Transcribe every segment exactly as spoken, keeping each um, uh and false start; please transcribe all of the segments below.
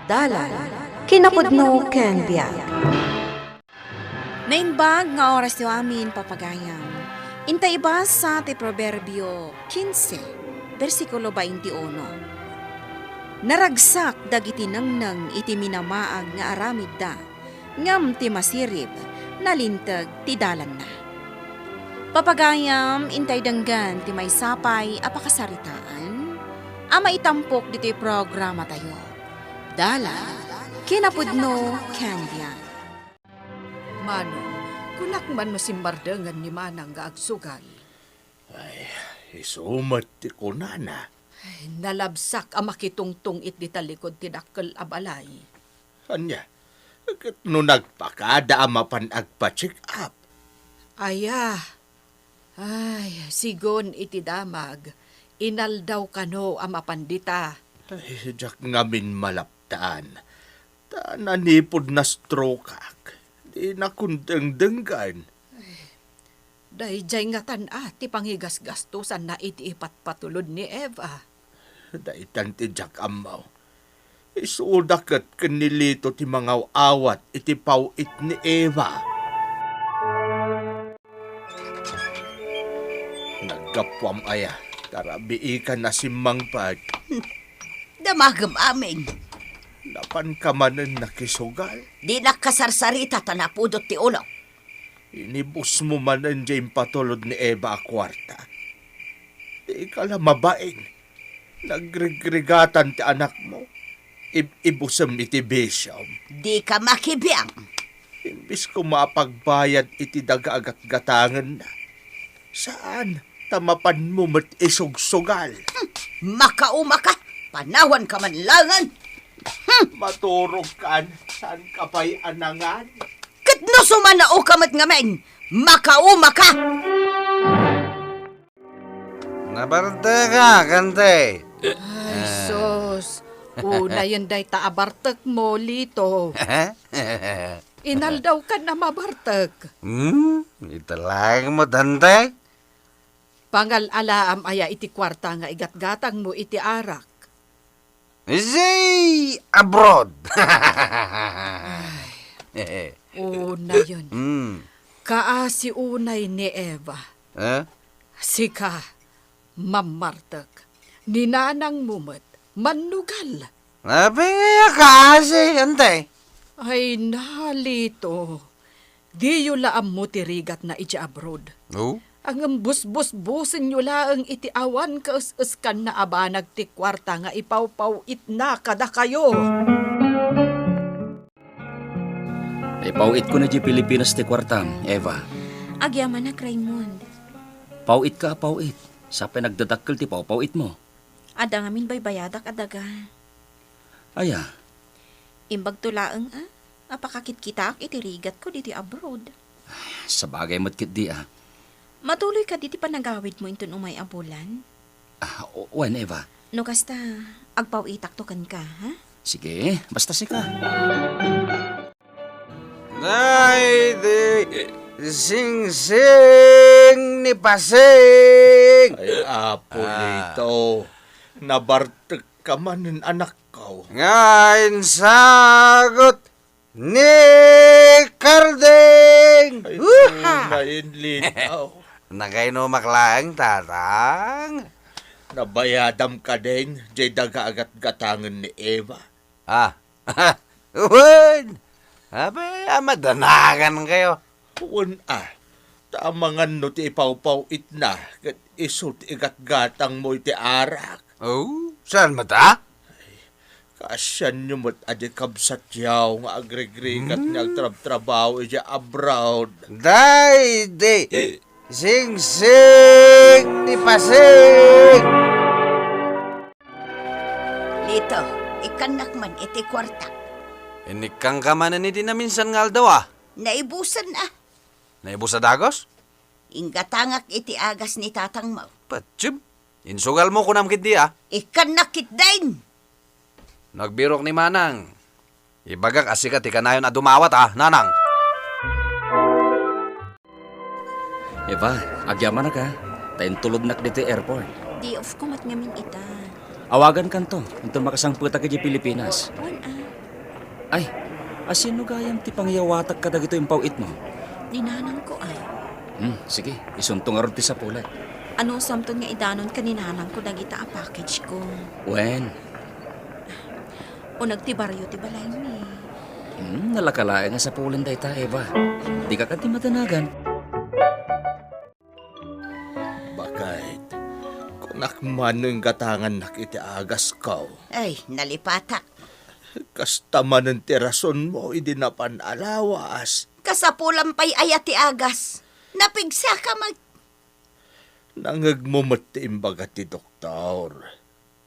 Dalan, kinapudno ken biag. Naimbag nga oras ti amin, papagayam. Inta ibasa ti Proverbio quince, bersikulo twenty-uno. Naragsak dagiti nengneng iti minamaag nga aramidda, ngem ti masirib, nalinteg ti dalanna. Papagayam, intay denggen ti maysa pay a pakasaritaan a maitampok ditoy programatayo. Dalan, kinapudno, ken biag. Manong, kunak man no simmardengen ni Manang nga agsugal. Ay, isu met ti kunana. Ay, nalabsak a makitungtong iti talikod ti dakkel a balay. Ania? Ket no nagpakada a mapan agpa-check up? Aya. Ay, sigun iti damag, inaldaw kano a mapan dita. Ay, diak ngamin malaptan. Ta nanipud na-stroke-ak, dinakon dengdenggen. Daydiay ngatan a ti pangigasgastosanna iti ipatpatulod ni Eva. Daytan ti diak ammo. Isuda ket ken ni Lito ti mangaw-awat iti paw-it ni Eva. Naggapuam aya, karabiikan a simmangpet. Damagem amin. Napanka manen nakisugal? Dinak kasarsarita ta napudot ti ulok. Inibusmo manen diay impatulod ni Eva a kuarta. Dika la mabain. Nagrigrigatan ti anakmo. Ib-ibusem iti bisiom. Dika makibiang. Imbes koma a pagbayad iti daga a gatgatangenna. Saan, ta mapanmo met isugsugal. Hmm, makaumaka. Panawanka man laengen. Hmm. Maturogkan, saanka pay a nangan? Ket no sumanaoka met ngamin, makaumaka. Nabarteka, Kante. Ay, ah, sus. Unayen dayta a bartekmo, Lito. Inaldawkan a mabartek. Hmm? Ita laeng mo, Dante? Pangal-alaam aya iti kuarta nga igatgatangmo iti arak? Say abroad. Ay, unayen. Mm. Kaasi unay ni Eva. Eh? Sika, mammartek. Ni nanangmo met, mannugal. Apay nga kaasi, Ante? Ay, nalito. Diyo la ammo ti rigatna iti abroad. Oh? Ngem busbusbusenyo laeng iti awan kaes-eskanna a banag ti kuarta nga ipawpaw-itna kadakayo. Ipaw-itko na di Pilipinas ti kuartam, Eva. Agyamanak, Raymond. Paw-itka a paw-it. Sapay nagdadakkel ti pawpaw-itmo. Adda ngamin baybayadak a daga. Aya? Imbagto laeng a, a pakakitkitaak iti rigatko ditoy abroad. Sabagay met ketdi a. Matuloy kadi ti panagawidmo inton umay a bulan? Ah, o-, wen, Eva? No kasta, agpaw-itakto kenka, ha? Sige, basta sika. Daydi singsing ni Pasing. Ay, Apo Lito, nabartek ka manen, anakko. Nga insagut ni Karding. Ay, uha! Unayen, Lito. Nakainumak laeng, Tatang? Nabayadam kadin, diay daga a gatgatangen ni Eva? Ah, wen! Apay a madanagan kayo? Wen a, ta amangan no ti ipawpaw-itna, ket isu ti igatgatangmo iti arak. Oh, saan met a? Kaasianyo met a di kabsatyo nga agrigrigat nga agtrabtrabaho idiay abroad. Daydi singsing ni Pasing! Lito, ikkannak man iti kuartak. Inikkanka manen idi naminsan nga aldaw a? Naibusen a. Naibus a dagus? Inggatangak iti agas ni tatangmo. Patsim, insugalmo kunam ketdi a? Ikkannak ketdin. Nagbirok ni Manang. Ibagak a sika ti kanayon a dumawat a, Nanang. Eva, agyamanak a, ta intulodnak ditoy airport. Day off ko met ngamin ita. Awagankanto, inton makasangpetak idiay Pilipinas. Wen a. Ay, asino gayam ti pangiyawatak kadagitoy impaw-itmo? Ni nanangko, ay. Hmm, sige, isunto ngarud ti sapulek. Anusamton nga idanonka ni nanangko dagita a package ko? Wen. Uneg ti barrio ti balaymi. Hmm, nalaka laeng a sapulen dayta, Eva. Dika kadi madanagan. Baket, kunak manen gatangannak iti agasko. Ay, nalipatak. Kasta manen ti rasonmo idi napan a lawas. Kasapulan pay aya ti agas? Napigsaka met. Nangegmo met ti imbaga ti doktor.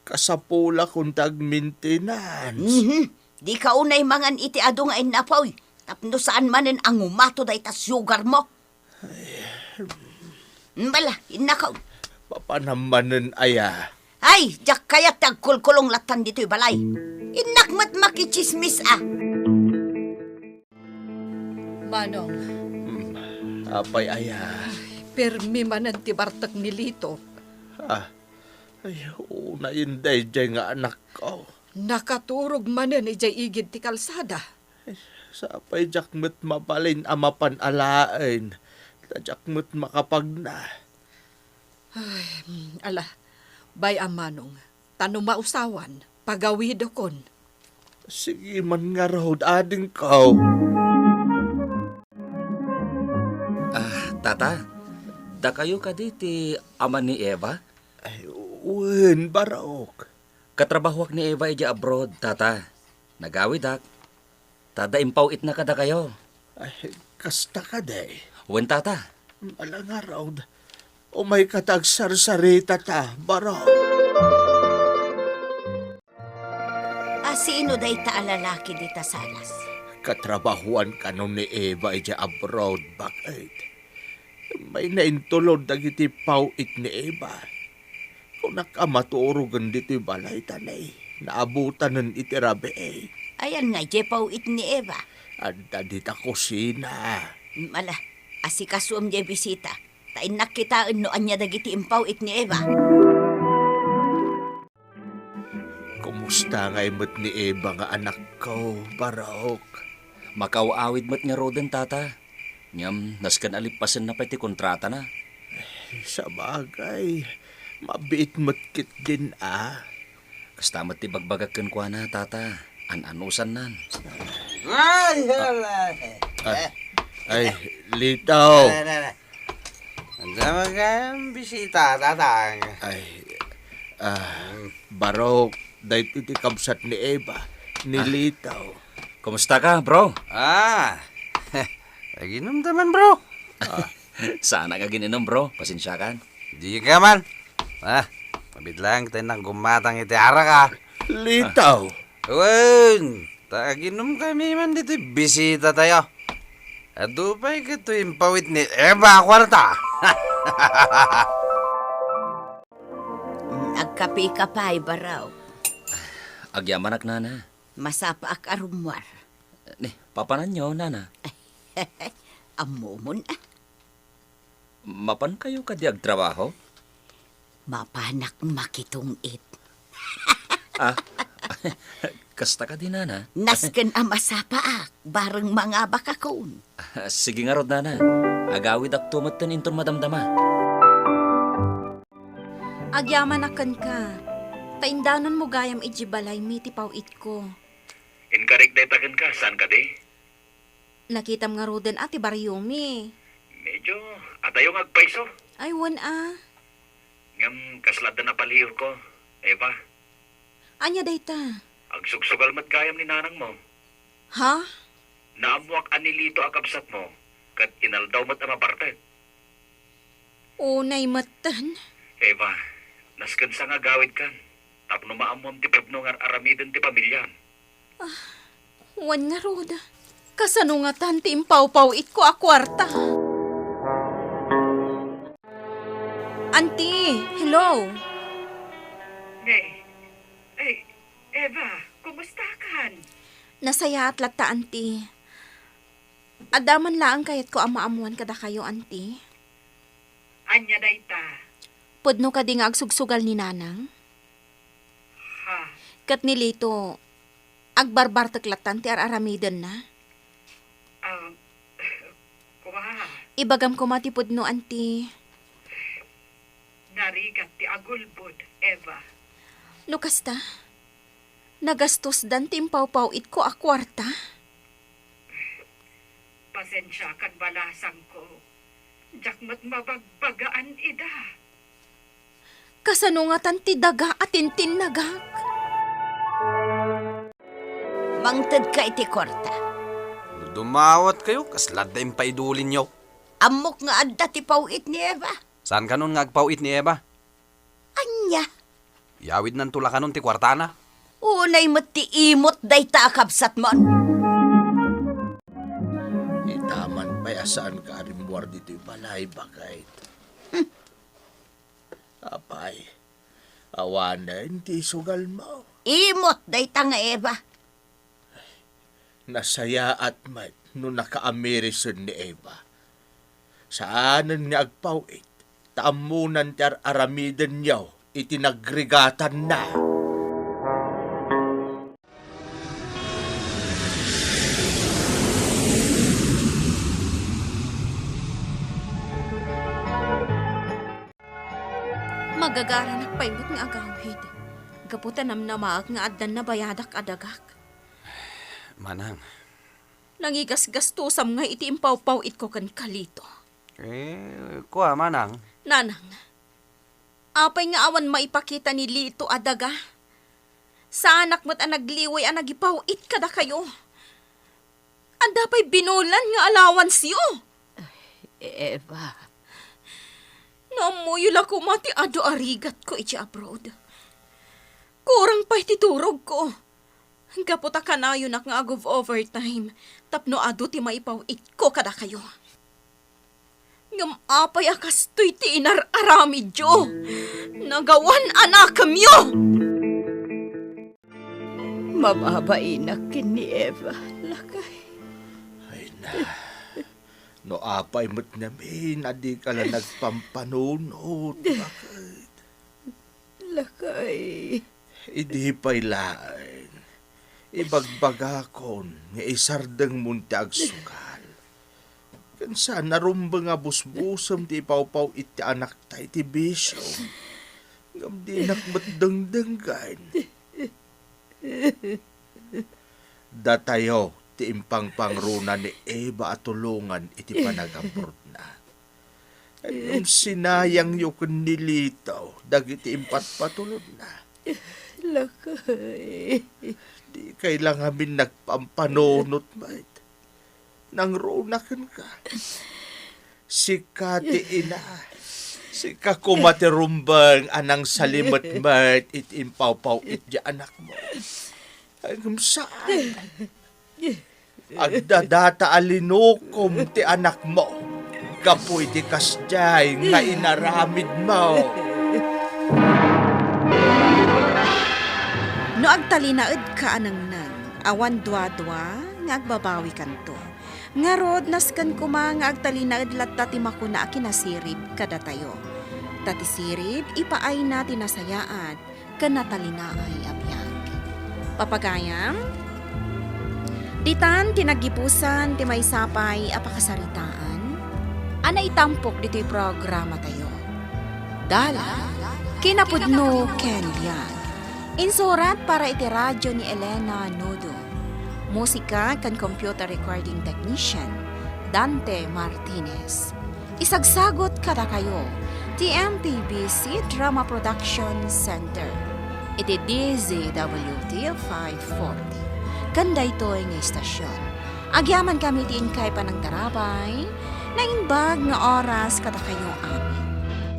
Kasapulakon ti agmaintenance. Mhm. Dika unay mangan iti adu nga innapoy, tapno saan manen a ngumato dayta sugarmo. Bala, innakaw. Papanam manen aya? Ay, diak kayat ti agkulkulong lattan ditoy balay. Innak met makitsismis a. Manong. Hmm, apay aya? Permi manen ti bartek ni Lito. Ah, ay, unayen daydiay nga anakko. Nakaturog manen idiay igid ti kalsada. Ay, sapay diak met mabalin a mapan alaen, ta diak met makapagna. Ay, mm, ala, bay-am manong, ta no mausawan, pagawidokon. Sige man ngarud, adingko. Ah, tata, dakayo kadi ti ama ni Eva? Ay, wen, Barok. Katrabahoak ni Eva idiay abroad, tata. Nagawidak. Ta adda impaw-itna kadakayo. Ay, kasta kadi? Wen, tata. Ala ngarud. Umayka ta agsarsaritata, Barok. A, sino dayta a lalaki dita salas? Katrabahoan kano ni Eva idiay abroad, baket. May naintulod dagiti paw-it ni Eva. Kunak a maturogen ditoy balay ta naabotanen iti rabii. Ayan nga idiay paw-it ni Eva? Adda dita kusina. Mm, ala, asikasuem diay bisita, ta innak kitaen no ania dagiti impaw-it ni Eva. Kumusta ngay met ni Eva nga anakko, Barok? Makaaw-awid met ngaruden, tata. Ngem nasken a lippasenna pay ti kontratana. Sabagay, mabiit met ketdin a. Kasta met ti bagbagak kenkuana, tata. An-anusannan. Ay, ala. Ah, ay, Lito. Ala, ala. Ania met gayam bisita, tatang? Ay, ah, Barok, daytoy ti kabsat ni Eva, ni Ah. Lito. Kumusta ka, bro? Ah, aginumta man, bro. Ah. Saanak agin-inum, bro. Pasensiakan. Dika man. Ah, mabiit laeng ta innak gummatang iti arak, ah. Lito. Wen, ta aginumkami man ditoy bisitatayo. Adu pay ket toy impawit ni Eva a kuarta. Agkapika pay, Barok. Agyamanak, nana. Masapaak a rummuar. Ni, papananyo, nana? Ammomon, ah. Mapankayo kadi agtrabaho? Mapanak makitung-it. Ah, kasta kadi, nana? Nasken a masapaak, bareng mangabakakon. Sige ngarud, nana. Agawidakto metten inton madamdama. Agyamanak kenka, ta indanonmo gayam idiay balaymi ti paw-itko. Inkarik dayta kenka, saan kadi? Nakitam ngaruden a ti bariomi. Medyo adayo nga agpayso. Ay, wen a. Ngem kasla adda napaliiwko, Eva. Ania dayta? Agsugsugal met gayam ni nanangmo. Ha? Naammoak a ni Lito a kabsatmo, ket inaldaw met a mabartek. Unay metten. Eva, nasken sa nga agawidkan, tapno maammoam ti pudno nga ar-aramiden ti pamiliam. Ah, wen ngarud, kasano ngatan ti impawpaw-itko a kuarta? Auntie, hello. Nay, ay, Eva, kumustakan? Nasayaat latta, Auntie. Adda man laeng kayatko a maammuan kadakayo, Auntie. Ania dayta? Pudno kadi nga agsugsugal ni Nanang? Ha? Ket ni Lito, Agbarbartek lattan ti ar-aramidenna. Ah, kua. Ibagam koma ti pudno, anti. Narigat ti agulbod, Eva. No kasta, nagastusdan ti impawpaw-itko a kuarta? Pasensiakan, balasangko. Diak met mabagbagaan ida. Kasano ngatan ti daga a tintinnagak? Mangtedka iti kuarta. No dumawatkayo, kasla adda impaidulinyo. Ammok nga adda ti paw-it ni Eva. Saan kanon nga agpaw-it ni Eva? Ania? Yawidnanto la kanon ti kuartana. Unay met ti imot dayta a kabsatmon. Ita man pay a saanka a rimmuar ditoy balay, baket. Hmm. Apay, awanen ti isugalmo. Imot dayta nga Eva. Nasayaat met no nakaamirisan ni Eva. Saanen nga agpaw-it, ta ammonan ti ar-aramidenyo iti nagrigatanna. Magagaranak pay met nga agawid, gapu ta namnamaek nga addan nabayadak a dagak. Manang. Nangigasgastosam ngay iti impawpaw-itko kenka, Lito. Eh, kua, Manang. Nanang, apay nga awan maipakita ni Lito a daga? Saanak met a nagliway a nagipaw-it kadakayo. Adda pay binulan nga allowance-yo. Eva. Naammoyo la koma ti adu a rigatko iti abroad. Kurang pay ti turogko. Gapu ta kanayonak nga ag-overtime tapno adu ti maipaw-itko kadakayo. Ngem apay a kastoy ti inar-aramidyo? Nagawan a nakemyo! Mababainak ken ni Eva, lakay. Ay na. No apay met ngamin a dika la nagpampanunot, baket. Lakay. Idi pay laeng, ibagbagakon nga isardengmon ti agsugal. Ken saan a rumbeng a busbusem ti ipawpaw-it ti anakta iti bisio. Ngem dinak met dengdenggen. Datayo ti impangpangruna ni Eva a tulongan iti panag-abroadna. Ngem sinayangyo ken ni Lito dagiti impatpatulodna. Lakay. Dikay la ngamin nagpampanunot met. Nangruna kenka. Sika ti ina. Sika koma ti rumbeng a nangsalimetmet iti impawpaw-it ti anakmo. Ngem saan. Agdadata a linukom ti anakmo gapu iti kasdiay nga inaramidmo. No agtalinaedka a nengneng, awan duadua nga agbabawikanto. Ngarud, nasken koma nga agtalinaed latta ti makuna a kinasirib kadatayo. Ta ti sirib, ipaayna ti nasayaat ken natalinaay a biag. Papagayam, ditan ti naggibusan ti maysa pay a pakasaritaan a naitampok ditoy programatayo. Dalan, kinapudno ken biag. Insurat para iti radio ni Elena Nudo. Musika ken computer recording technician, Dante Martinez. Isagsagut kadakayo ti M P B C Drama Production Center iti D Z W T five forty. Ken daytoy nga istasyon, agyamankami ti inkay panangtarabay, naimbag nga oras kadakayo amin.